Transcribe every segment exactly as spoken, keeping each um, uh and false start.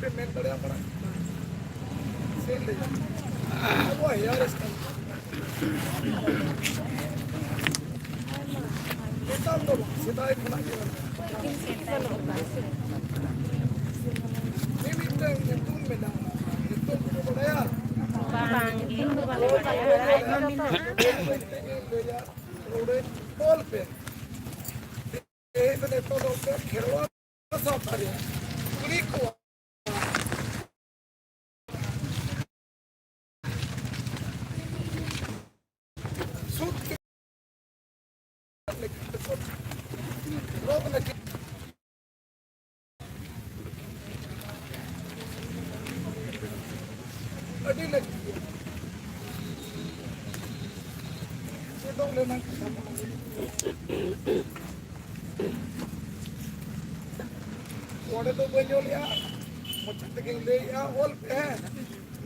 ᱯᱮ ᱢᱮᱱ ᱫᱟᱲᱮᱭᱟᱜ ᱠᱟᱱᱟ? ᱪᱮᱫ ᱞᱟᱹᱭᱟ? ᱟᱵᱚᱣᱟᱜ ᱦᱮᱭᱟᱨ ᱥᱴᱟᱭᱤᱞ ᱱᱮᱛᱟᱨ ᱫᱚ ᱵᱟᱝ, ᱥᱮᱫᱟᱭ ᱠᱷᱚᱱᱟᱜ ᱜᱮ ᱢᱮᱱᱟᱜᱼᱟ᱾ ᱢᱤᱢᱤᱫᱴᱟᱝ ᱧᱩᱛᱩᱢ ᱢᱮᱱᱟᱜᱼᱟ, ᱧᱩᱛᱩᱢ ᱯᱮ ᱵᱟᱲᱟᱭᱟ? ᱵᱟᱝ, ᱤᱧ ᱫᱚ ᱵᱟᱹᱧ ᱵᱟᱲᱟᱭᱟ᱾ ᱟᱭᱢᱟ ᱢᱮᱱᱟᱜᱼᱟ᱾ ᱞᱟᱹᱭᱟ, ᱱᱚᱰᱮ ᱚᱞ ᱯᱮ᱾ ᱛᱮᱦᱮᱧ ᱫᱚ ᱱᱤᱛᱚᱜ ᱫᱚ ᱠᱷᱮᱨᱣᱟᱲ ᱥᱟᱶᱛᱟ ᱨᱮ ᱠᱩᱲᱤ ᱠᱚᱣᱟᱜ ᱥᱩᱫ ᱞᱮᱠᱟᱛᱮ ᱠᱚ ᱨᱚᱲ ᱞᱟᱹᱜᱤᱫ ᱟᱹᱰᱤ ᱞᱟᱹᱠᱛᱤ ᱜᱮᱭᱟ᱾ ᱪᱮᱫᱚᱜ ᱞᱮᱱᱟ᱾ ᱚᱸᱰᱮ ᱫᱚ ᱵᱟᱹᱧ ᱚᱞᱮᱜᱼᱟ, ᱢᱚᱪᱟ ᱛᱮᱜᱮᱧ ᱞᱟᱹᱭᱮᱜᱼᱟ, ᱚᱞ ᱯᱮ, ᱦᱮᱸ᱾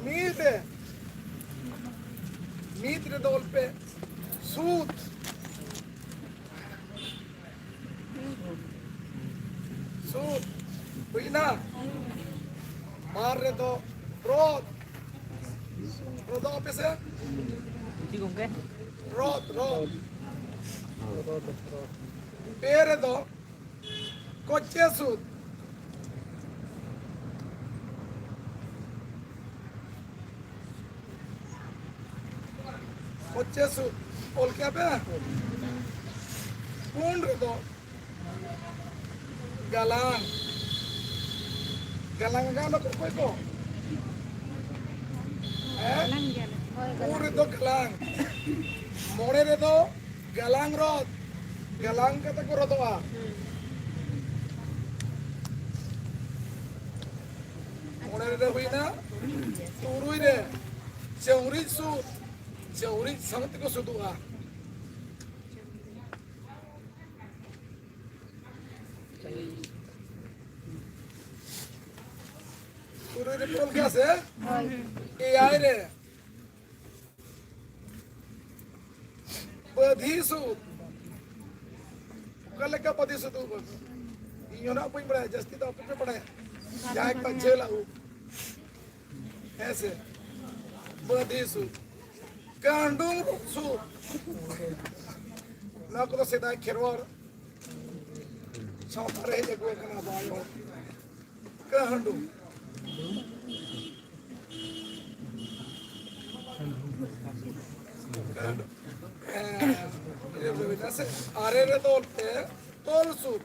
ᱢᱤᱫ ᱨᱮ, ᱢᱤᱫ ᱨᱮᱫᱚ ᱚᱞ ᱯᱮ, ᱥᱩᱫ᱾ ᱥᱩᱫ᱾ ᱦᱩᱭᱱᱟ? ᱵᱟᱨ ᱨᱮᱫᱚ ᱨᱚᱫ᱾ ᱨᱚᱫᱚᱜ ᱟᱯᱮ ᱥᱮ? ᱪᱮᱫ ᱜᱚᱝᱠᱮ? ᱨᱚᱫ, ᱨᱚᱫ᱾ ᱯᱮ ᱨᱮᱫᱚ ᱠᱚᱪᱮ ᱥᱩᱫ᱾ ᱠᱚᱪᱮ ᱥᱩᱫ᱾ ᱚᱞ ᱠᱮᱜᱼᱟ ᱯᱮ? ᱯᱩᱱ ᱨᱮᱫᱚ ᱜᱟᱞᱟᱝ᱾ ᱜᱟᱞᱟᱝ ᱜᱟᱱ ᱟᱠᱚ ᱚᱠᱚᱭ ᱠᱚ? ᱦᱮᱸ? ᱯᱩᱱ ᱨᱮᱫᱚ ᱜᱟᱞᱟᱝ᱾ ᱢᱚᱬᱮ ᱨᱮᱫᱚ ᱜᱟᱞᱟᱝ ᱨᱚᱫ᱾ ᱜᱟᱞᱟᱝ ᱠᱟᱛᱮ ᱠᱚ ᱨᱚᱫᱚᱜᱼᱟ᱾ ᱢᱚᱬᱮ ᱨᱮ ᱦᱩᱭᱱᱟ᱾ ᱛᱩᱨᱩᱭ ᱨᱮ ᱪᱟᱹᱣᱨᱤᱡ ᱥᱩᱫ᱾ ᱪᱟᱹᱣᱨᱤᱡ ᱥᱟᱶ ᱛᱮᱠᱚ ᱥᱩᱫᱩᱜᱼᱟ᱾ ᱛᱩᱨᱩᱭ ᱨᱮ ᱚᱞ ᱜᱮᱭᱟ ᱥᱮ? ᱮᱭᱟᱭ ᱨᱮ ᱵᱟᱹᱫᱷᱤ ᱥᱩᱫ᱾ ᱚᱠᱟ ᱞᱮᱠᱟ ᱵᱟᱹᱫᱷᱤ ᱥᱩᱫ? ᱤᱧ ᱦᱚᱸ ᱱᱟᱜ ᱵᱟᱹᱧ ᱵᱟᱲᱟᱭᱟ, ᱡᱟᱹᱥᱛᱤ ᱫᱚ ᱟᱯᱮ ᱯᱮ ᱵᱟᱲᱟᱭᱟ᱾ ᱡᱟᱦᱟᱸᱭ ᱠᱚᱣᱟᱜ ᱡᱷᱟᱹᱞᱟᱜ ᱩᱵ, ᱦᱮᱸ ᱥᱮ, ᱵᱟᱹᱫᱤ ᱥᱩᱫ, ᱠᱟᱹᱰᱩᱢ ᱥᱩᱫ, ᱱᱚᱣᱟ ᱠᱚᱫᱚ ᱥᱮᱫᱟᱭ ᱠᱷᱮᱨᱣᱟᱲ ᱥᱟᱶᱛᱟ ᱨᱮ ᱦᱮᱡ ᱟᱹᱜᱩ ᱟᱠᱟᱱᱟ ᱟᱵᱚ ᱟᱭᱳ ᱦᱚᱲ᱾ ᱠᱟᱹᱰᱩᱢ᱾ ᱠᱟᱹᱰᱩᱢ᱾ ᱦᱮᱸ, ᱤᱭᱟᱹ ᱦᱩᱭᱱᱟ ᱥᱮ? ᱟᱨᱮ ᱨᱮ ᱛᱚᱞ ᱯᱮ, ᱛᱚᱞ ᱥᱩᱫ᱾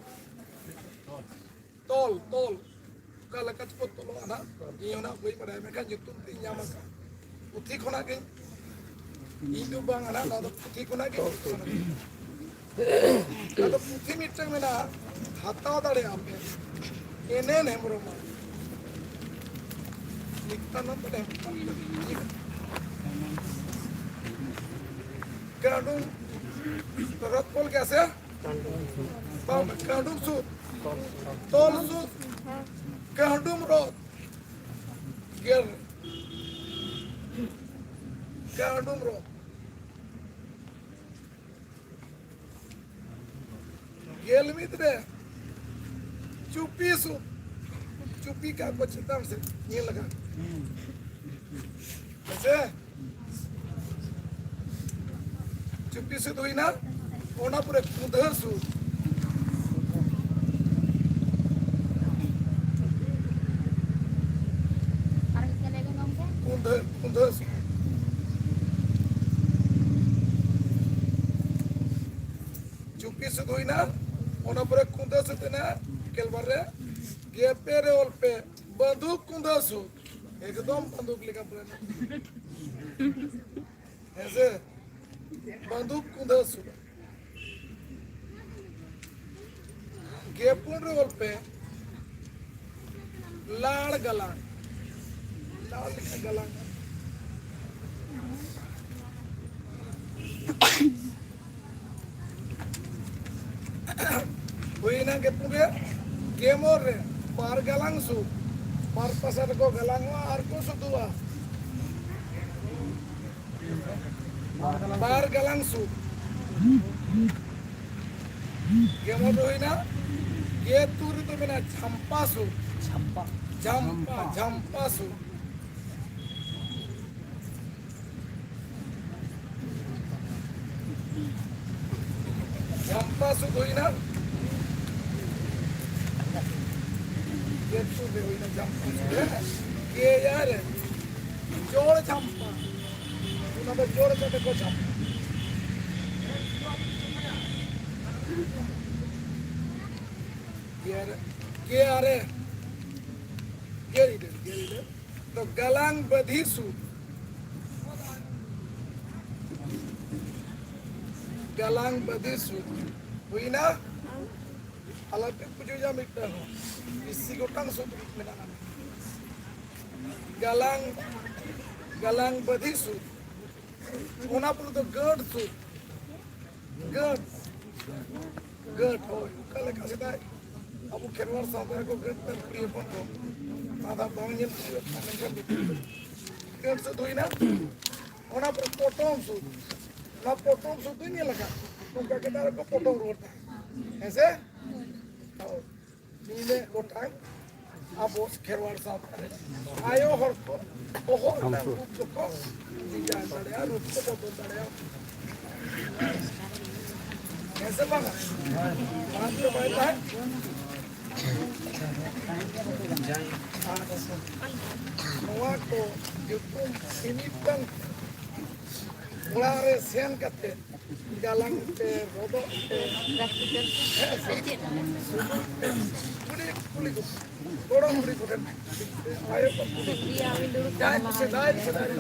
ᱛᱚᱞ, ᱛᱚᱞ᱾ ᱚᱠᱟ ᱞᱮᱠᱟ ᱪᱚᱠᱚ ᱛᱚᱞᱚᱜᱼᱟ ᱱᱟᱜ, ᱤᱧ ᱦᱚᱸ ᱱᱟᱜ ᱵᱟᱹᱧ ᱵᱟᱰᱟᱭᱟ, ᱢᱮᱱᱠᱷᱟᱱ ᱧᱩᱛᱩᱢ ᱛᱤᱧ ᱧᱟᱢ ᱟᱠᱟᱫ᱾ ᱯᱩᱛᱷᱤ ᱠᱷᱚᱱᱟᱜ ᱜᱤᱧ, ᱤᱧ ᱫᱚ ᱵᱟᱝ ᱱᱟᱜ, ᱱᱚᱣᱟ ᱫᱚ ᱯᱩᱛᱷᱤ ᱠᱷᱚᱱᱟᱜ ᱜᱤᱧ᱾ ᱟᱫᱚ ᱯᱩᱛᱷᱤ ᱢᱤᱫᱴᱟᱝ ᱢᱮᱱᱟᱜᱼᱟ, ᱦᱟᱛᱟᱣ ᱫᱟᱲᱮᱭᱟᱜᱼᱟ ᱯᱮ᱾ ᱮᱱ ᱮᱱ ᱦᱮᱢᱵᱨᱚᱢ, ᱱᱤᱛᱭᱟᱱᱚᱱᱫ ᱦᱮᱢᱵᱨᱚᱢ᱾ ᱠᱟᱹᱰᱩᱢ, ᱨᱚᱛ ᱛᱚᱞ ᱜᱮᱭᱟ ᱥᱮ? ᱵᱟᱝ, ᱠᱟᱹᱰᱩᱢ ᱥᱩᱫ, ᱛᱚᱞ ᱥᱩᱫ, ᱠᱟᱹᱰᱩᱢ ᱨᱚᱛ, ᱜᱮᱞ, ᱠᱟᱹᱰᱩᱢ ᱨᱚᱛ, ᱜᱮᱞ ᱢᱤᱫ ᱨᱮ ᱪᱩᱯᱤ ᱥᱩᱫ, ᱪᱩᱯᱤ ᱠᱟᱜ ᱠᱚ ᱪᱮᱛᱟᱱ ᱥᱮᱫ ᱧᱮᱞ ᱟᱠᱟᱫ᱾ ᱦᱮᱸᱥᱮ? ᱪᱩᱯᱤ ᱥᱩᱫ ᱦᱩᱭᱱᱟ, ᱚᱱᱟ ᱯᱚᱨᱮ ᱠᱩᱸᱫᱷᱟᱹ ᱥᱩᱫ᱾ ᱟᱨ ᱢᱤᱫ ᱫᱷᱟᱣ ᱞᱟᱹᱭ ᱵᱮᱱ ᱜᱚᱢᱠᱮ᱾ ᱠᱩᱸᱫᱷᱟᱹ, ᱠᱩᱸᱫᱷᱟᱹ ᱥᱩᱫ᱾ ᱪᱩᱯᱤ ᱥᱩᱫ ᱦᱩᱭᱱᱟ, ᱚᱱᱟ ᱯᱚᱨᱮ ᱠᱩᱸᱫᱷᱟᱹ ᱥᱩᱫ ᱮᱱᱟ, ᱜᱮᱞᱵᱟᱨ ᱨᱮ ᱜᱮᱯᱮ ᱨᱮ ᱚᱞ ᱯᱮ, ᱵᱟᱹᱫᱩᱠ ᱠᱩᱸᱫᱷᱟᱹ ᱥᱩᱫ᱾ ᱮᱠᱫᱚᱢ ᱵᱟᱹᱫᱩᱠ ᱞᱮᱠᱟ ᱯᱩᱨᱟᱹ᱾ ᱦᱮᱸ ᱥᱮ? ᱵᱟᱹᱫᱩᱠ ᱠᱩᱸᱫᱷᱟᱹ ᱥᱩᱫ᱾ ᱜᱮᱯᱩᱱ ᱨᱮ ᱚᱞ ᱯᱮ, ᱞᱟᱲ ᱜᱟᱞᱟᱝ᱾ ᱞᱟᱲ ᱞᱮᱠᱟ ᱜᱟᱞᱟᱝ᱾ ᱦᱩᱭᱱᱟ ᱜᱮᱯᱩᱱ ᱨᱮ, ᱜᱮᱢᱚᱨ ᱨᱮ ᱵᱟᱨ ᱜᱟᱞᱟᱝ ᱥᱩᱫ, ᱵᱟᱨ ᱯᱟᱥᱟ ᱨᱮᱠᱚ ᱜᱟᱞᱟᱝᱚᱜᱼᱟ ᱟᱨ ᱠᱚ ᱥᱩᱫᱩᱜᱼᱟ᱾ ᱵᱟᱨ ᱜᱟᱞᱟᱝ ᱥᱩᱫ᱾ ᱜᱮᱢᱚᱨ ᱫᱚ ᱦᱩᱭᱱᱟ, ᱜᱮ ᱛᱩᱨ ᱨᱮᱫᱚ ᱢᱮᱱᱟᱜᱼᱟ ᱪᱷᱟᱢᱯᱟ ᱥᱩᱫ᱾ ᱡᱷᱟᱢᱯᱟ, ᱡᱷᱟᱢᱯᱟ ᱥᱩᱫ᱾ ᱡᱷᱟᱢᱯᱟ ᱥᱩᱫ ᱦᱩᱭᱱᱟ᱾ ᱪᱮᱫ ᱥᱩᱫ ᱦᱩᱭᱱᱟ? ᱡᱷᱟᱢᱯᱟ ᱥᱩᱫ, ᱦᱮᱸ? ᱜᱮᱭᱟᱨᱮ ᱡᱚᱲ ᱡᱷᱟᱢᱯᱟ᱾ ᱚᱱᱟ ᱫᱚ ᱡᱚᱲ ᱠᱟᱛᱮ ᱠᱚ ᱡᱷᱟᱢᱯᱟ᱾ ᱜᱮᱭᱟᱨᱮ, ᱜᱮᱭᱟᱨᱮ, ᱜᱮᱭᱟᱨᱮ, ᱜᱮᱭᱟᱨᱮ᱾ ᱛᱚ ᱜᱟᱞᱟᱝ ᱵᱟᱹᱫᱷᱤ ᱥᱩᱫ, ᱜᱟᱞᱟᱝ ᱵᱟᱹᱫᱷᱤ ᱥᱩᱫ ᱦᱩᱭᱱᱟ᱾ ᱟᱞᱚᱯᱮ ᱯᱩᱡᱟᱹᱭᱟ ᱢᱤᱫᱴᱟᱝ ᱦᱚᱸ, ᱵᱮᱥᱤ ᱜᱚᱴᱟᱝ ᱥᱩᱫ ᱢᱮᱱᱟᱜᱼᱟ᱾ ᱜᱟᱞᱟᱝ, ᱜᱟᱞᱟᱝ ᱵᱟᱹᱫᱷᱤ ᱥᱩᱫ, ᱚᱱᱟ ᱯᱚᱨᱮ ᱫᱚ ᱜᱟᱹᱴ ᱥᱩᱫ, ᱜᱟᱹᱴ, ᱜᱟᱹᱴ, ᱦᱳᱭ, ᱚᱠᱟ ᱞᱮᱠᱟ ᱥᱮᱫᱟᱭ ᱟᱵᱚ ᱠᱷᱮᱨᱣᱟᱲ ᱥᱟᱶᱛᱟ ᱨᱮᱠᱚ ᱜᱟᱹᱴ ᱛᱟᱦᱮᱸ ᱠᱩᱲᱤ ᱦᱚᱯᱚᱱ ᱠᱚ, ᱟᱫᱚ ᱵᱟᱝ ᱧᱮᱞ ᱦᱩᱭᱩᱜ ᱠᱟᱱᱟ, ᱢᱮᱱᱠᱷᱟᱱ ᱜᱟᱹᱴ ᱥᱩᱫ ᱦᱩᱭᱱᱟ, ᱚᱱᱟ ᱯᱚᱨᱮ ᱯᱚᱴᱚᱢ ᱥᱩᱫ, ᱚᱱᱟ ᱯᱚᱴᱚᱢ ᱥᱩᱫ ᱫᱚᱧ ᱧᱮᱞ ᱟᱠᱟᱫ, ᱱᱚᱝᱠᱟ ᱠᱟᱛᱮ ᱟᱨᱚ ᱠᱚ ᱯᱚᱴᱚᱢ ᱨᱩᱣᱟᱹᱲ ᱛᱟᱦᱮᱸᱫ, ᱦᱮᱸ ᱥᱮ? ᱦᱳᱭ᱾ ᱱᱤᱱᱟᱹᱜ ᱜᱚᱴᱟᱝ ᱟᱵᱚ ᱠᱷᱮᱨᱣᱟᱲ ᱥᱟᱶᱛᱟ ᱨᱮ ᱟᱭᱳ ᱦᱚᱲ ᱠᱚ ᱵᱚᱦᱚᱜ ᱨᱮᱱᱟᱜ ᱩᱵ ᱫᱚᱠᱚ design ᱫᱟᱲᱮᱭᱟᱜᱼᱟ, ᱨᱩᱯ ᱠᱚ ᱵᱚᱫᱚᱞ ᱫᱟᱲᱮᱭᱟᱜᱼᱟ᱾ ᱦᱮᱸ ᱥᱮ ᱵᱟᱝᱟ? ᱢᱟᱲᱟᱝ ᱛᱮ ᱵᱟᱭ ᱛᱟᱦᱮᱸ᱾ ᱟᱨ ᱱᱚᱣᱟ ᱠᱚ ᱡᱚᱛᱚ ᱢᱤᱢᱤᱫᱴᱟᱝ ᱚᱲᱟᱜ ᱨᱮ ᱥᱮᱱ ᱠᱟᱛᱮ ᱜᱟᱞᱟᱝ ᱯᱮ, ᱨᱚᱫᱚᱜ ᱯᱮ, ᱦᱮᱸ ᱥᱮ? ᱠᱩᱞᱤ, ᱠᱩᱞᱤ ᱠᱚ, ᱜᱚᱲᱚᱢ ᱵᱩᱲᱦᱤ ᱠᱚᱴᱷᱮᱱ, ᱟᱭᱳ ᱠᱚ ᱠᱩᱞᱤ, ᱡᱟᱦᱟᱸᱭ ᱠᱚ ᱥᱮᱫᱟᱭ, ᱥᱮᱫᱟᱭ ᱨᱮᱱ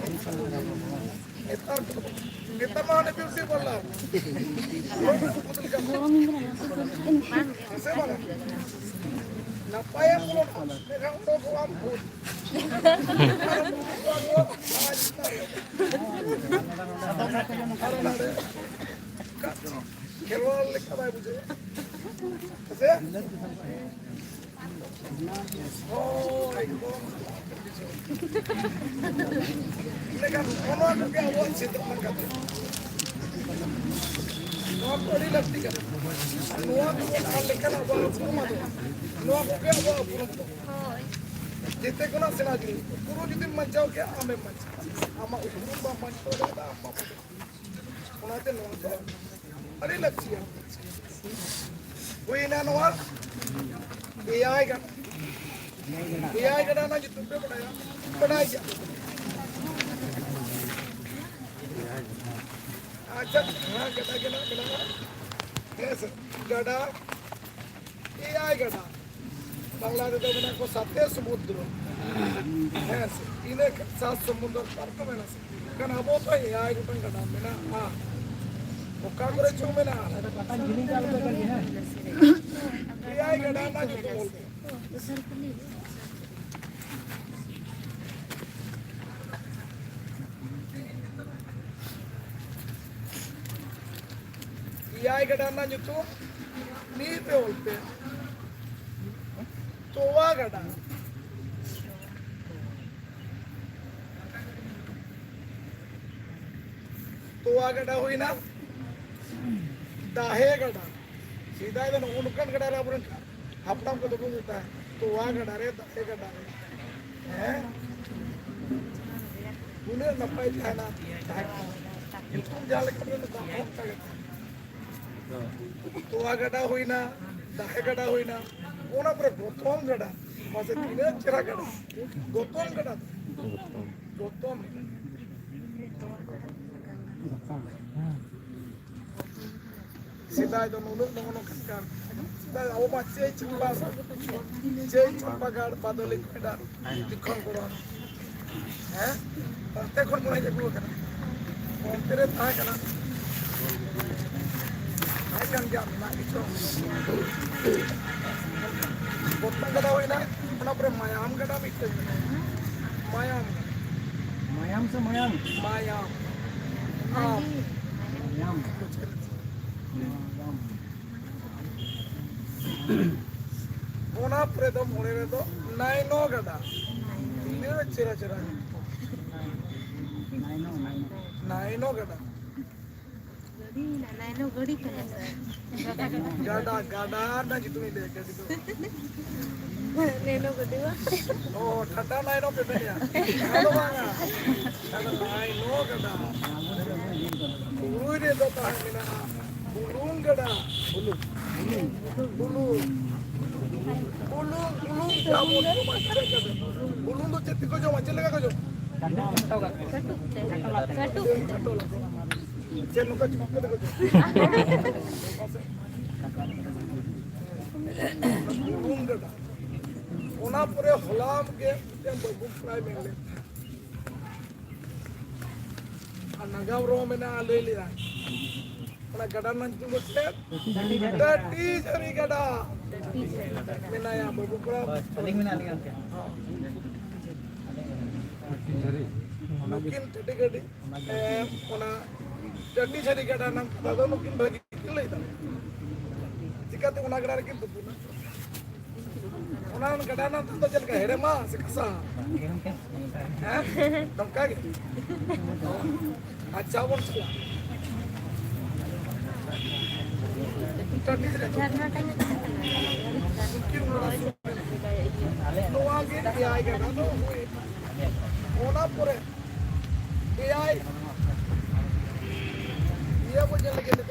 ᱱᱮᱛᱟᱨ ᱠᱚ, ᱱᱮᱛᱟᱨ ᱢᱟ ᱚᱱᱮ beauty parlour᱾ ᱦᱮᱸ ᱥᱮ ᱵᱟᱝ? ᱱᱟᱯᱟᱭᱮᱢ ᱚᱞᱚᱜᱼᱟ, ᱢᱮᱱᱠᱷᱟᱱ ᱚᱞᱚᱜ ᱟᱢ ᱵᱷᱩᱞ᱾ ᱠᱷᱮᱞᱣᱟᱲ ᱞᱮᱠᱟ ᱵᱟᱭ ᱵᱩᱡᱷᱟᱹᱣᱟ᱾ ᱦᱮᱸ ᱥᱮ? ᱦᱳᱭ, ᱮᱠᱫᱚᱢ᱾ ᱞᱮᱠᱷᱟᱱ ᱱᱚᱣᱟ ᱠᱚᱜᱮ ᱟᱵᱚᱣᱟᱜ ᱪᱮᱫᱚᱜ ᱢᱟ ᱠᱟᱛᱷᱟ᱾ ᱱᱚᱣᱟ ᱠᱚ ᱟᱹᱰᱤ ᱞᱟᱹᱠᱛᱤ ᱠᱟᱱᱟ᱾ ᱟᱨ ᱱᱚᱣᱟ ᱠᱚᱵᱚᱱ ᱟᱫ ᱞᱮᱠᱷᱟᱱ ᱟᱵᱚᱣᱟᱜ ᱩᱯᱨᱩᱢ ᱟᱫᱚᱜᱼᱟ᱾ ᱱᱚᱣᱟ ᱠᱚᱜᱮ ᱟᱵᱚᱣᱟᱜ ᱩᱯᱨᱩᱢ ᱫᱚ᱾ ᱡᱮᱛᱮ ᱠᱷᱚᱱᱟᱜ ᱥᱮᱬᱟ ᱡᱤᱱᱤᱥ, ᱩᱯᱨᱩᱢ ᱡᱩᱫᱤᱢ ᱵᱟᱧᱪᱟᱣ ᱠᱮᱭᱟ, ᱟᱢᱮᱢ ᱵᱟᱧᱪᱟᱣ᱾ ᱟᱢᱟᱜ ᱩᱯᱨᱩᱢ ᱵᱟᱢ ᱵᱟᱧᱪᱟᱣ ᱫᱟᱲᱮᱭᱟᱜᱼᱟ, ᱟᱢ ᱵᱟᱢ ᱵᱟᱧᱪᱟᱣ᱾ ᱚᱱᱟᱛᱮ ᱱᱚᱣᱟ ᱫᱚ ᱟᱹᱰᱤ ᱞᱟᱹᱠᱛᱤᱭᱟ᱾ ᱦᱩᱭᱱᱟ ᱱᱚᱣᱟ ᱮᱭᱟᱭ ᱜᱟᱰᱟ᱾ ᱮᱭᱟᱭ ᱜᱟᱰᱟ ᱨᱮᱱᱟᱜ ᱧᱩᱛᱩᱢ ᱯᱮ ᱵᱟᱰᱟᱭᱟ? ᱵᱟᱰᱟᱭ ᱜᱮᱭᱟ᱾ ᱟᱪᱪᱷᱟ, ᱦᱮᱸ, ᱜᱟᱰᱟ ᱜᱮ ᱱᱟᱜ ᱢᱮᱱᱟᱜᱼᱟ᱾ ᱦᱮᱸ ᱥᱮ, ᱜᱟᱰᱟ ᱮᱭᱟᱭ ᱜᱟᱰᱟ᱾ ᱵᱟᱝᱞᱟ ᱨᱮᱫᱚ ᱢᱮᱱᱟᱜ ᱠᱚ ᱥᱟᱛᱮ ᱥᱚᱢᱩᱫᱨᱚ᱾ ᱦᱮᱸ ᱥᱮ, ᱤᱱᱟᱹ ᱥᱟᱛ ᱥᱚᱢᱩᱫᱨᱚ ᱯᱟᱨ ᱠᱚ ᱢᱮᱱᱟ ᱥᱮ᱾ ᱠᱷᱟᱱ ᱟᱵᱚ ᱫᱚ ᱮᱭᱟᱭ ᱜᱚᱴᱟᱝ ᱜᱟᱰᱟ ᱢᱮᱱᱟᱜᱼᱟ᱾ ᱚᱠᱟ ᱠᱚᱨᱮ ᱪᱚᱝ ᱢᱮᱱᱟᱜᱼᱟ᱾ ᱮᱭᱟᱭ ᱜᱟᱰᱟ ᱨᱮᱱᱟᱜ ᱧᱩᱛᱩᱢ ᱚᱞ ᱯᱮ᱾ ᱮᱭᱟᱭ ᱜᱟᱰᱟ ᱨᱮᱱᱟᱜ ᱧᱩᱛᱩᱢ ᱢᱤᱫ ᱯᱮ ᱚᱞ ᱯᱮ᱾ ᱛᱚᱣᱟ ᱜᱟᱰᱟ᱾ ᱛᱚᱣᱟ ᱜᱟᱰᱟ ᱦᱩᱭᱱᱟ᱾ ᱫᱟᱦᱮ ᱜᱟᱰᱟ᱾ ᱥᱮᱫᱟᱭ ᱫᱚ ᱱᱚᱜᱼᱚ ᱱᱚᱝᱠᱟᱱ ᱜᱟᱰᱟ ᱨᱮ ᱟᱵᱚᱨᱮᱱ ᱦᱟᱯᱲᱟᱢ ᱠᱚᱫᱚ ᱠᱚ ᱢᱮᱛᱟᱜᱼᱟ, ᱛᱚᱣᱟ ᱜᱟᱰᱟ ᱨᱮ, ᱫᱟᱦᱮ ᱜᱟᱰᱟ ᱨᱮ᱾ ᱦᱮᱸ? ᱩᱱᱟᱹᱜ ᱱᱟᱯᱟᱭ ᱛᱟᱦᱮᱱᱟ, ᱛᱟᱦᱮᱸ ᱠᱟᱱᱟ᱾ ᱧᱩᱛᱩᱢ ᱡᱟᱦᱟᱸ ᱞᱮᱠᱟ ᱢᱮᱱᱟᱜᱼᱟ, ᱚᱱᱠᱟ ᱜᱮ ᱛᱟᱦᱮᱱᱟ᱾ ᱛᱚᱣᱟ ᱜᱟᱰᱟ ᱦᱩᱭᱱᱟ, ᱫᱟᱦᱮ ᱜᱟᱰᱟ ᱦᱩᱭᱱᱟ, ᱚᱱᱟ ᱯᱚᱨᱮ ᱜᱚᱛᱚᱢ ᱜᱟᱰᱟ, ᱢᱟᱥᱮ ᱛᱤᱱᱟᱹᱜ ᱪᱮᱦᱨᱟ ᱜᱟᱰᱟ, ᱜᱚᱛᱚᱢ ᱜᱟᱰᱟ, ᱜᱚᱛᱚᱢ᱾ ᱥᱮᱫᱟᱭ ᱫᱚ ᱱᱩᱱᱟᱹᱜ ᱱᱚᱜᱼᱚ ᱱᱚᱝᱠᱟᱱ ᱠᱟᱱ, ᱥᱮᱫᱟᱭ ᱟᱵᱚ ᱢᱟ ᱪᱟᱹᱭ ᱪᱟᱢᱯᱟ, ᱪᱟᱹᱭ ᱪᱟᱢᱯᱟ ᱜᱟᱲ ᱵᱟᱫᱚᱞᱤ ᱠᱚᱭᱰᱟ ᱞᱤᱠᱷᱚᱱ ᱠᱚᱨᱚᱱ᱾ ᱦᱮᱸ? ᱚᱱᱛᱮ ᱠᱷᱚᱱ ᱵᱚᱱ ᱦᱮᱡ ᱟᱹᱜᱩ ᱟᱠᱟᱱᱟ᱾ ᱚᱱᱛᱮ ᱨᱮ ᱛᱟᱦᱮᱸ ᱠᱟᱱᱟ᱾ ᱛᱟᱦᱮᱸ ᱠᱟᱱ ᱜᱮᱭᱟ, ᱢᱮᱱᱟᱜ ᱜᱮᱪᱚ᱾ ᱜᱚᱛᱚᱢ ᱜᱟᱰᱟ ᱦᱩᱭᱱᱟ, ᱚᱱᱟ ᱯᱚᱨᱮ ᱢᱟᱭᱟᱢ ᱜᱟᱰᱟ ᱢᱤᱫᱴᱮᱱ ᱢᱮᱱᱟᱜᱼᱟ᱾ ᱢᱟᱭᱟᱢ᱾ ᱢᱟᱭᱟᱢ ᱥᱮ ᱢᱟᱭᱟᱝ? ᱢᱟᱭᱟᱢ᱾ ᱟᱢ᱾ ᱢᱟᱭᱟᱢ᱾ ᱚᱱᱟ ᱯᱚᱨᱮ ᱫᱚ ᱢᱚᱬᱮ ᱨᱮᱫᱚ ᱱᱟᱭᱱᱚ ᱜᱟᱰᱟ᱾ ᱛᱤᱱᱟᱹᱜ ᱪᱮᱦᱨᱟ ᱪᱮᱦᱨᱟ ᱧᱩᱛᱩᱢ᱾ ᱱᱟᱭᱱᱚ, ᱱᱟᱭᱱᱚ᱾ ᱱᱟᱭᱱᱚ ᱜᱟᱰᱟ᱾ ᱱᱟᱭᱱᱚ ᱜᱟᱹᱰᱤ ᱠᱟᱱᱟ ᱥᱮ? ᱜᱟᱰᱟ, ᱜᱟᱰᱟ ᱨᱮᱱᱟᱜ ᱧᱩᱛᱩᱢ ᱤᱧ ᱞᱟᱹᱭ ᱠᱮᱫᱟ᱾ ᱱᱮᱱᱚ ᱜᱟᱹᱰᱤ ᱵᱟᱝ? ᱚ, ᱴᱟᱴᱟ ᱱᱟᱭᱱᱚ ᱯᱮ ᱢᱮᱱᱮᱜᱼᱟ? ᱟᱫᱚ ᱵᱟᱝᱟ᱾ ᱟᱫᱚ ᱱᱟᱭᱱᱚ ᱜᱟᱰᱟ᱾ ᱵᱩᱨᱩᱭ ᱨᱮᱫᱚ ᱛᱟᱦᱮᱸ ᱢᱮᱱᱟᱜᱼᱟ ᱵᱩᱞᱩᱝ ᱜᱟᱰᱟ᱾ ᱵᱩᱞᱩᱝ᱾ ᱵᱩᱞᱩᱝ᱾ ᱵᱩᱞᱩᱝ, ᱵᱩᱞᱩᱝ ᱛᱮ ᱟᱵᱚ ᱡᱚᱢᱟ ᱪᱮᱫ ᱠᱟᱛᱮ? ᱵᱩᱞᱩᱝ ᱫᱚ ᱪᱮᱫ ᱛᱮᱠᱚ ᱡᱚᱢᱟ? ᱪᱮᱫ ᱞᱮᱠᱟ ᱠᱚ ᱡᱚᱢᱟ? ᱪᱮᱫ ᱱᱚᱝᱠᱟ ᱪᱩᱯ ᱠᱟᱛᱮ ᱠᱚ ᱡᱚᱢᱟ? ᱵᱩᱞᱩᱝ ᱜᱟᱰᱟ᱾ ᱚᱱᱟ ᱯᱚᱨᱮ ᱦᱚᱞᱟ ᱜᱮ ᱢᱤᱫᱴᱮᱱ ᱵᱟᱹᱵᱩ ᱠᱚᱲᱟᱭ ᱢᱮᱱ ᱞᱮᱫ ᱛᱟᱦᱮᱸᱫ᱾ ᱟᱨ ᱱᱟᱜᱟᱢ ᱨᱮᱦᱚᱸ ᱢᱮᱱᱟᱜᱼᱟ, ᱞᱟᱹᱭ ᱞᱮᱫᱟ᱾ ᱚᱱᱟ ᱜᱟᱰᱟ ᱨᱮᱱᱟᱜ ᱧᱩᱛᱩᱢ ᱫᱚ ᱪᱮᱫ? ᱴᱟᱹᱴᱤ ᱡᱷᱟᱹᱨᱤ ᱜᱟᱰᱟ᱾ ᱢᱮᱱᱟᱭᱟ ᱵᱟᱹᱵᱩ ᱠᱚᱲᱟ᱾ ᱟᱹᱞᱤᱧ ᱢᱮᱱᱟᱜ ᱞᱤᱧᱟ ᱚᱱᱛᱮ᱾ ᱦᱚᱸ᱾ ᱱᱩᱠᱤᱱ ᱴᱟᱹᱴᱤ ᱜᱟᱹᱰᱤ, ᱮ, ᱚᱱᱟ ᱴᱟᱹᱴᱤ ᱡᱷᱟᱹᱨᱤ ᱜᱟᱰᱟ ᱨᱮᱱᱟᱜ ᱠᱟᱛᱷᱟ ᱫᱚ ᱱᱩᱠᱤᱱ ᱵᱷᱟᱹᱜᱤ ᱠᱤᱱ ᱞᱟᱹᱭ ᱫᱟᱲᱮᱭᱟᱜᱼᱟ᱾ ᱪᱤᱠᱟᱹᱛᱮ ᱚᱱᱟ ᱜᱟᱰᱟ ᱨᱮᱠᱤᱱ ᱛᱩᱯᱩᱱᱟ? ᱚᱱᱟ ᱜᱟᱰᱟ ᱨᱮᱱᱟᱜ ᱫᱟᱜ ᱫᱚ ᱪᱮᱫ ᱞᱮᱠᱟ, ᱦᱮᱲᱮᱢᱟ ᱥᱮ ᱠᱷᱟᱥᱟ? ᱦᱮᱸ? ᱱᱚᱝᱠᱟ ᱜᱮ? ᱟᱪᱪᱷᱟ, ᱵᱚᱱ ᱪᱟᱞᱟᱜᱼᱟ᱾ ᱴᱟᱺᱰᱤ ᱨᱮ ᱡᱷᱟᱨᱱᱟ ᱴᱟᱺᱰᱤ ᱛᱟᱦᱮᱸ ᱠᱟᱱᱟ᱾ ᱱᱚᱣᱟ ᱜᱮ ᱮᱭᱟᱭ ᱜᱟᱰᱟ ᱫᱚ ᱦᱩᱭ ᱮᱱᱟ᱾ ᱚᱱᱟ ᱯᱚᱨᱮ ᱮᱭᱟᱭ ᱤᱭᱟᱹ ᱵᱚ ᱧᱮᱞ ᱞᱮᱜᱮ ᱱᱤᱛᱚᱜ᱾